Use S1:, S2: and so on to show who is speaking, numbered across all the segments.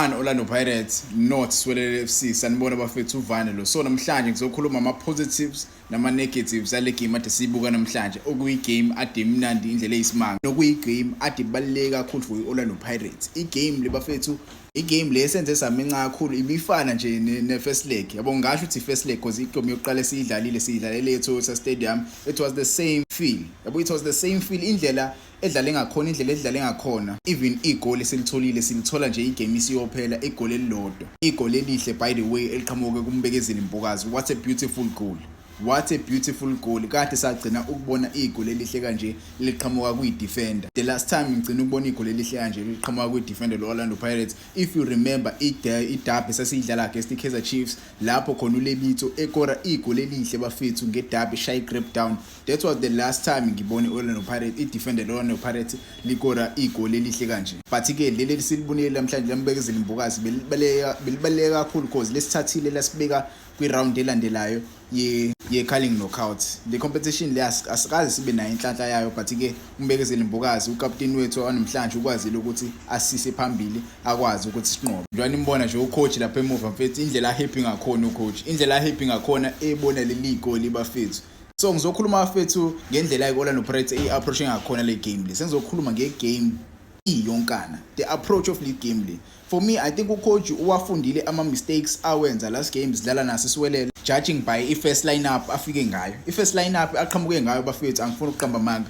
S1: 1 Orlando Pirates not Siwelele FC. Sanibona bafethu, uvane lo. So namhlanje ngizokhuluma ama positives nama negatives ale game ade siyibuka namhlanje, okuyi game ade imnandi indlela eyisimanga, nokuyi game ade ibaluleke kakhulu for iOrlando Pirates. I-game le bafethu, i-game le senze saminca kakhulu, ibifana nje ne first leg, yabo. Ngisho ukuthi first leg because igame yokuqala esiyidlalile, siyidlalele eToyota Stadium. It was the same feel, yabo, it was the same feel, indlela edlale ngakhona, indlela edlale ngakhona. Even igoli esilitholile, silithola nje igame isiyophela, igoli elilodwa, igoli elihle by the way, eliqhamuke kuMbekezeli Mbokazi. What a beautiful goal, what a beautiful goal! Kade sagcina ukubona igoli elihle kanje liqhamuka kwi-defender. The last time ngigcina ukubona igoli elihle kanje liqhamuka kwi-defender lo-Orlando Pirates, if you remember, iderby sasiyidlala against i-Kaizer Chiefs, lapho khona uLebitso ekora igoli elihle bafethu ngederby, shy grip down. That was the last time ngibone i-Orlando Pirates, i-defender lo-Orlando Pirates likora igoli elihle kanje. But-ke leli esilibonile namhlanje laMbekezeli Mbokazi belibaluleke kakhulu cause lesithathile lasibeka kwi-round elandelayo ye-Carling Knockout. Le competition le asikaze sibe nayo inhlanhla yayo, but-ke uMbekezeli Mbokazi, ukapteni wethu wanamhlanje, ukwazile ukuthi asise phambili, akwazi ukuthi sinqobe. Njengoba nimbona nje ucoach lapha emuva mfethu, indlela ahappy ngakhona ucoach, indlela ahappy ngakhona ebona leli goli bafethu. So ngizokhuluma bafethu ngendlela i-Orlando Pirates i-approach ngakhona le game le. Sengizokhuluma nge-game iyonkana, the approach of le game le. For me, I think ucoach uwafundile ama-mistakes awenza last game sidlala naso Siwelele, judging by i-first lineup afike ngayo, i-first lineup aqhamuke ngayo bafethu. Angifuni ukuqamba amanga,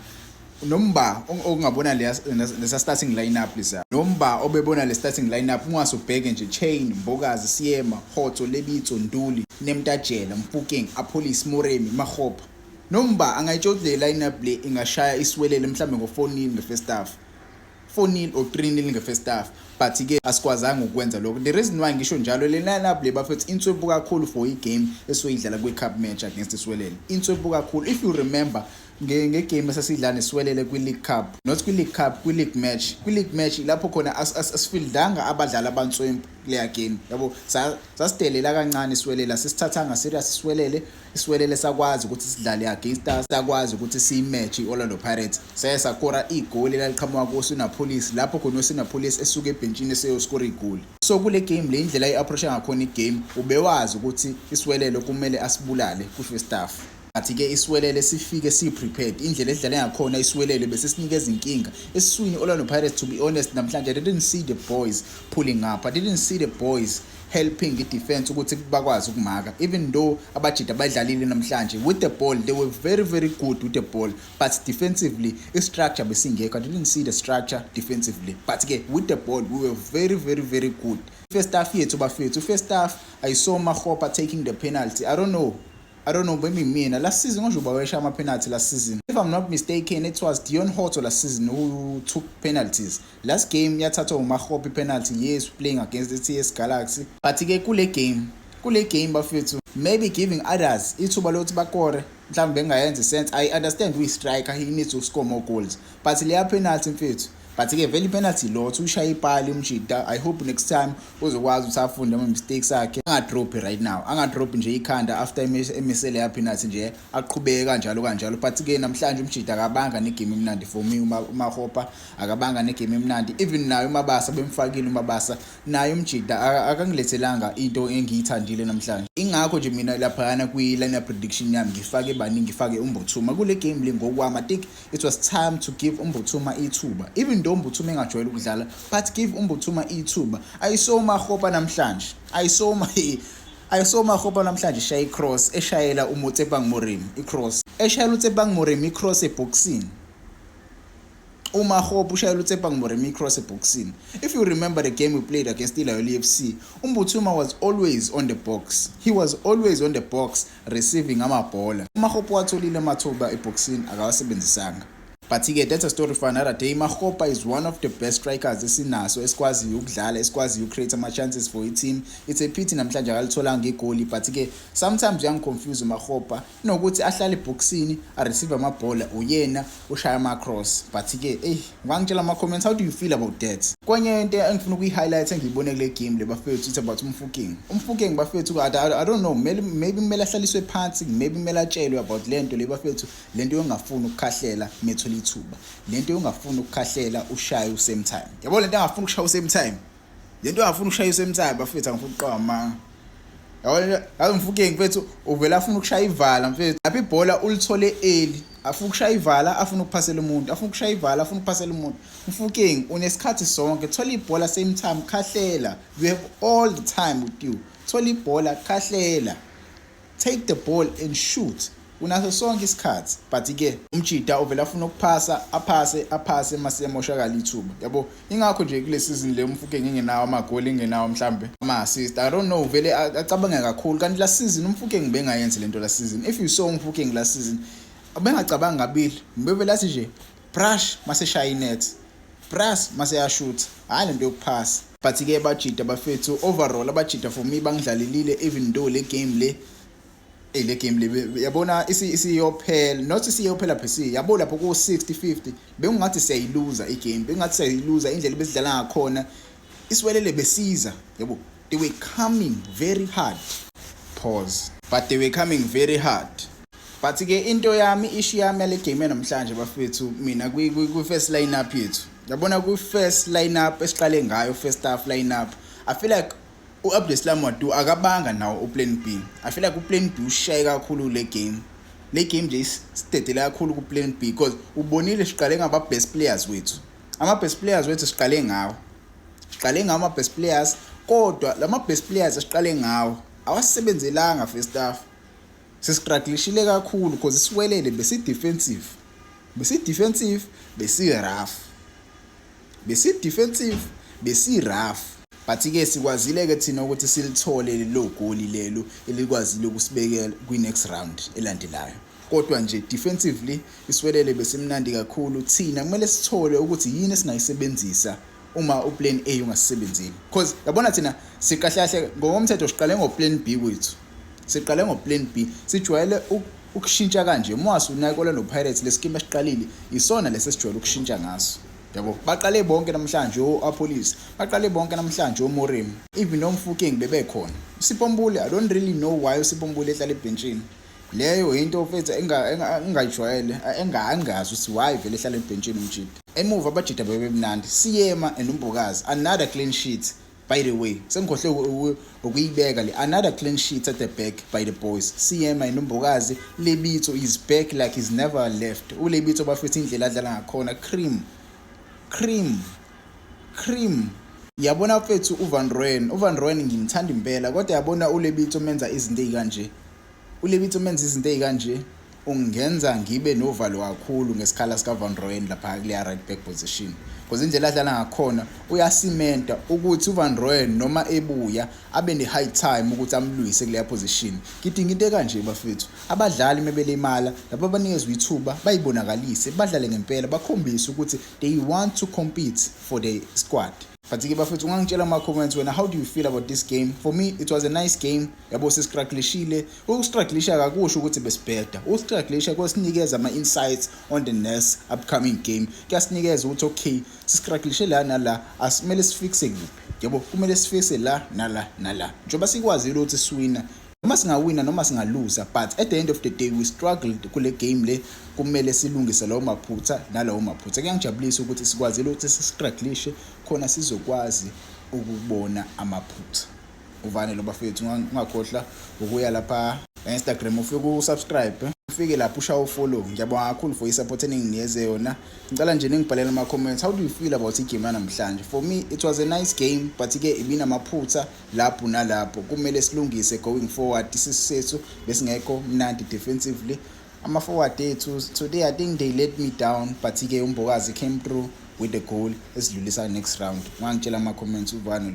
S1: nomba okungabona lesa starting lineup lesa, nomba obebona le starting lineup, ungase ubheke nje Chaine, Mbokazi, Seema, Hotto, Lebitso, Nduli, Nemtajela, Mofokeng, Appollis, Moremi, Makgopa, nomba angayitsho ukuthi le lineup le ingashaya iSiwelele mhlambe ngo-4-0 nge-first half, 4-0 or 3-0 nge-first half. But-ke asikwazanga ukwenza lokho. The reason why ngisho njalo, le lineup le bafethu inswempu kakhulu for i-game esoyidlala kwi-cup match against iSiwelele, inswempu kakhulu. If you remember ngegame esasidlala neSiwelele kwi-League Cup, not kwi-League Cup, kwi-league match, kwi-league match lapho khona asifieldanga abadlali abanswempu kuleya game, yabo. Sasidelela kancane iSiwelele, asisithathanga serious iSiwelele. ISiwelele sakwazi ukuthi sidlale against us, sakwazi ukuthi siyimatch i-Orlando Pirates, saye sakora igoli elaliqhamuka ku-Oswin Appollis, lapho khona u-Oswin Appollis esuke ebhentshini eseyoskora igoli. So kule game le, indlela i-approach ngakhona igame, ubewazi ukuthi iSiwelele kumele asibulale kwi-first half. But-ke iSiwelele sifike si-prepared. Indlela edlale ngakhona iSiwelele bese sinikeza inkinga esiswini Orlando Pirates. To be honest, namhlanje I didn't see the boys pulling up, I didn't see the boys helping i-defense ukuthi bakwazi ukumaka, even though abajida badlalile namhlanje with the ball. They were very very good with the ball, but defensively i-structure besingekho. I didn't see the structure defensively, but-ke with the ball we were very very very good. First half yethu bafethu, first half I saw Makgopa taking the penalty. I don't know, I don't know, maybe mina last season ngisho bawesha ama-penalty last season. If I'm not mistaken, it was Deon Hotto last season who took penalties. Last game yathathwa uMakgopa penalty, yes, playing against the TS Galaxy. But ke kule game bafethu, maybe giving others ithuba lokuthi bakore mhlawumbe bengayenza sense. I understand we striker, he needs to score more goals. But leya penalty mfethu, but ke vele i-penalty lot ushaya ipali umjida. I hope next time uzokwazi ukuthi afunde ama-mistakes akhe, angadrophi right now, angadrophi nje ikhanda after emisele ya penalty nje, aqhubeke kanjalo kanjalo. But ke namhlanje umjida akabanga negame emnandi. For me, uMakgopa akabanga negame emnandi. Even naye uMabasa, bemfakile uMabasa, naye umjida akangilethelanga into engiyithandile namhlanje. Ingakho nje mina laphayana kwi-line prediction yami ngifake bani? Ngifake uMbuthuma kule game le. Ngokwami, I think it was time to give uMbuthuma ithuba, even though uMbuthuma engajwayele ukudlala, but give uMbuthuma ithuba. I saw Makgopa namhlanje, I saw Makgopa namhlanje eshaya i-cross, eshayela uMotshepang Moremi i-cross, eshayela uTshepang Moremi i-cross eboxini. UMakgopa ushayela uTshepang Moremi i-cross eboxini. If you remember the game we played against iLoyola FC, uMbuthuma was always on the box, he was always on the box receiving amabhola. UMakgopa watholile amathuba eboxini, akawasebenzisanga. But-ke that's a story for another day. Makgopa is one of the best strikers esinaso, esikwaziyo ukudlala, esikwaziyo ucreate ama-chances for i-team. It's a pity namhlanje akalitholanga igoli. But-ke sometimes uyangiconfuse uMakgopa, nokuthi ahlale ebhokisini areceive amabhola, uyena ushaya ama-cross. But-ke eyi, ungangitshela ama-comments, how do you feel about that? Kwenye into engifuna ukuyi-highlight engiyibone kule game le bafethu, it's about uMofokeng. UMofokeng bafethu, I don't know, maybe kumele ahlaliswe phansi, maybe kumele atshelwe about le nto le bafethu, le nto yongafuni ukukhahlela methole ithuba, le nto yongafuni ukukhahlela ushaye u-same time, yabo, le nto angafuni ukushaya u-same time. Lento afuna ukushaya usemthayi bafethu, angifuni ukuqamba amanga. Yabona, yazi uMofokeng mfethu uvela afuna ukushaya ivala mfethu. Lapha ibhola ulithole early, afuna ukushaya ivala, afuna ukuphasela umuntu, afuna ukushaya ivala, afuna ukuphasela umuntu. Mofokeng unesikhathi sonke, thola ibhola same time, khahlela. You have all the time with you. Thola ibhola, khahlela. Take the ball and shoot. Unaso sonke isikhathi, but ke umjida uvela afuna ukuphasa, aphase, aphase, mase emoshakala ithuba, yabo. Ingakho nje kule season le uMofokeng engenawo amagoli, engenawo mhlambe ama-assist, I don't know, vele acabange kakhulu. Kanti last season uMofokeng bengayenzi lento. Last season, if you saw uMofokeng last season, bengacabangi kabili, bevele athi nje brush, mase shaya inet, brush, mase yashutha, hhayi lento yokuphasa. But ke bajida bafethu, overall abajida for me bangidlalelile, even though le game le, ey, le game le, yabona, isiyophela, not isiyophela per se, yabo, lapho ku 60 50 bengathi siyayiluza igame, bengathi siyayiluza indlela besidlala ngakhona. ISiwelele besiza, yabo, they were coming very hard, pause, but they were coming very hard. But ke into yami, issue yami yale game namhlanje bafethu, mina kwi first lineup yethu, yabona, kwi first lineup esiqale ngayo, first half lineup, I feel like u-Abdeslam Ouaddou akabanga nawo uplan B. I feel like uplan B ushaye kakhulu le game. Le game nje isidedele kakhulu ku-plan B, because ubonile siqale ngaba best players wethu, ama best players wethu siqale ngawo, siqale ngawo ama best players, kodwa lama best players esiqale ngawo awasisebenzelanga first half. Sisistrugglishile kakhulu because iSiwelele besi defensive, besi defensive, besi rough, besi defensive, besi rough. But ke sikwazile ke thina ukuthi silithole lelo goli lelo elikwazile ukusibekela kwi next round elandelayo. Kodwa nje defensively iSiwelele besimnandi kakhulu. Thina kumele sithole ukuthi yini esingayisebenzisa uma uplan A ungasebenzile, because yabona thina siqahle kahle ngokomthetho siqale ngoplan B kwethu, siqale ngoplan B. Sijwayele ukushintsha kanje. Uma unaka Orlando Pirates, leskimu esiqalile isona lesesijwayele ukushintsha ngaso, yabo. Baqale bonke namhlanje o-Appollis, baqale bonke namhlanje oMoremi, even noMofokeng bebekhona. uSipho Mbule, I don't really know why uSipho Mbule ehlala ebhentshini. Leyo into mfethu engayijwayele, engazi ukuthi why vele ehlala ebhentshini umjida. Emuva abajida bebemnandi, Siyema and uMbokazi, another clean sheet by the way, sengikhohle ukuyibeka le, another clean sheet at the back by the boys, Siyema and uMbokazi. Lebitso is back like he's never left. ULebitso bafethu, indlela adlala ngakhona, cream, cream, cream. Yabona mfethu, uVan Rooyen, uVan Rooyen ngimthanda impela, kodwa yabona uLebitso menza izinto ezikanje, uLebitso menza izinto ezikanje, ungenza ngibe novalo kakhulu ngesikhala sika Van Rooyen lapha kuleya right back position, because indlela adlala ngakhona uyasimenta ukuthi uVan Rooyen noma ebuya abe ne-high time ukuthi amlwise kuleya position. Ngidinga into ekanje bafethu, abadlali mebelimala laba banikezwe ithuba, bayibonakalise, badlale ngempela, bakhombise ukuthi they want to compete for the squad. But ke bafethu, ungangitshela ama-comments wena, how do you feel about this game? For me it was a nice game, yabo. Sisistrugglishe. Ukustrugglisha kakusho ukuthi besibheda. Ukustrugglisha kwesinikeza ama-insights on the next upcoming game. Kuyasinikeza ukuthi okay, sistrugglishe la nala, asimele sifixe kuphi, yabo, kumele sifixe la nala nala, njengoba sikwazile ukuthi siwina noma singawina noma singaluza. But at the end of the day we struggled kule game le, kumele silungise lawo maphutha nalawo maphutha. Kuyangijabulisa ukuthi sikwazile ukuthi sistrugglishe khona sizokwazi ukubona amaphutha. Uvane lo bafethu, ungakhohlwa ukuya lapha Instagram, ufike usubscribe, ufike lapho ushaye ufollow. Ngiyabonga kakhulu for isupport eninginikeze yona. Ngicela nje ningibhalele ama comments, how do you feel about igame yanamhlanje? For me it was a nice game, but ke ibinamaphutha lapho nalapho, kumele silungise going forward. Isisu sethu besingekho mnandi defensively. Ama-forward ethu today, I think they let me down, but ke uMbokazi came through with the goal esidlulisa next round. Ungangitshela ama-comments. Uvane.